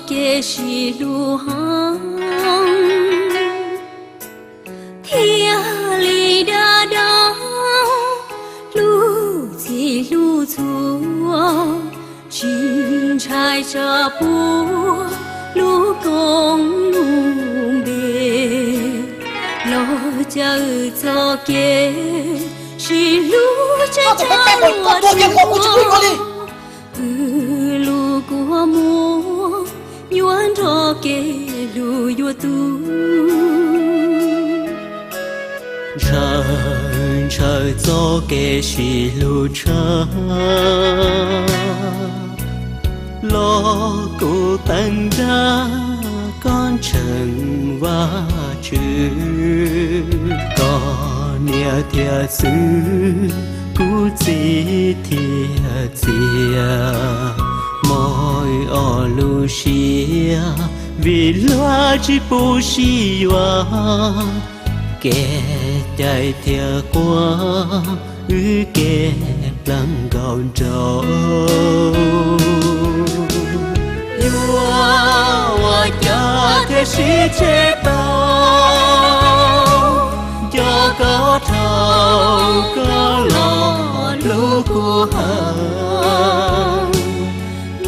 kev sib hlub heev, thiaj li dag dag hlub txhij hlub txhua, tsis ntshai tsam puab lub koob lub npe, los caw wb txoj kev sib hlub tseem tshuav wb lub kua muag, nyuaj nrog kev hlub yuav tu. Ntshaw ntshaw txoj kev sib hlub tshaj, los kuv teev nrag koj ntseeg Vajtswv, koj niam thiab txwv, kuv txiv thiab txiv, mob wb ob lub siab, vim luag tsis pub sib yuav, kev cai thiab quav wb kev pleev nkaus nraud. Yuav ua cas thiaj sib tseg tau, nco koj dhau koj los hlub kuv heev.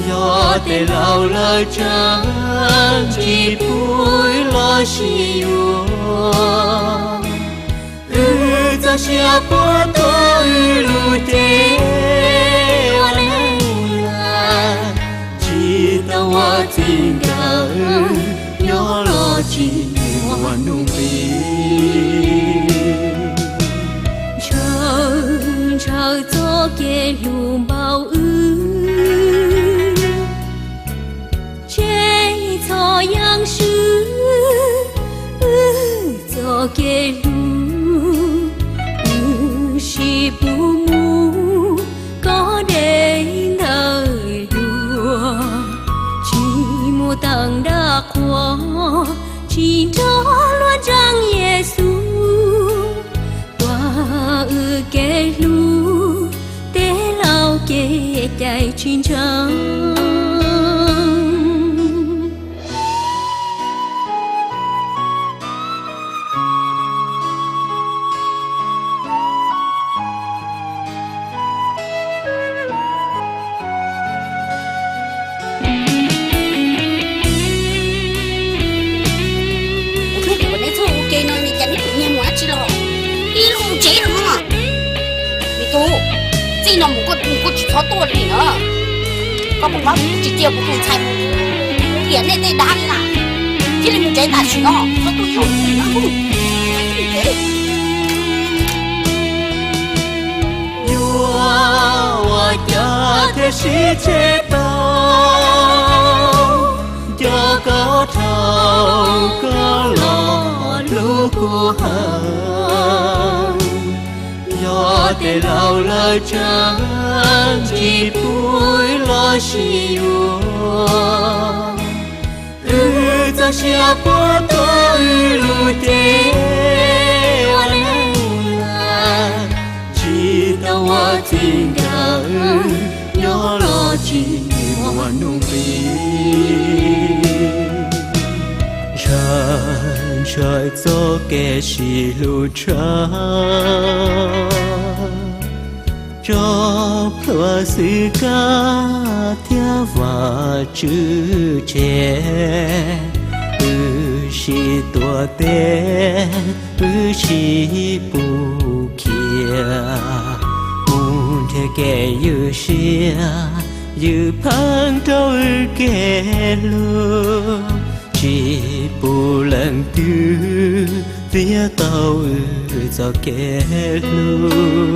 Yog tej laus lawv tseem tsis pub wb los sib yuav, wb txoj sia puab tuag wb lub cev ua neej, tsis tau ua txij nkawm, nyob los tsis muaj hnub nqi. Ntshaw ntshaw txoj kev hlub npaum wb, tseg txhob yeej swb wb txoj kev hlub, wb sib pub mus koj deb ntawm luag, tsis mus tawm nram qhuav, tsis nrog luag ntseeg Yexus, tuag wb kev hlub, tej laus kev cai tsis ntseeg. Kuv txhub kuv neb txhub ua ke no, nws cas neb pum nyiag mus dab tsi los? Ib lub mus tsev no. Me tub, txij no mus koj tsis txhob tuaj li na. Koj puas paub tsis cia kuv tus ntxhais mus tiam nej tej dab li na? Cia li mus tsev tam sim no, txhob tuaj ib zaug li na. Yuav ua cas thiaj sib tseg tau, nco koj dhau koj los hlub kuv heev. Yog tej laus lawv tseem tsis pub wb los sib yuav, wb txoj sia puab tuag wb lub cev ua neej, tsis tau ua txij nkawm, nyob los tsis muaj hnub nqi. Ntshaw ntshaw txoj kev sib hlub tshaj, tso plhuav xwb koj thiab Vajtswv tseg. Wb sib tuav teb, wb sib pub khiav, mus nrhiav kev ywj siab, ywj pheej rau wb kev hlub. Tsis pub leej twg txiav tau wb txoj kev hlub.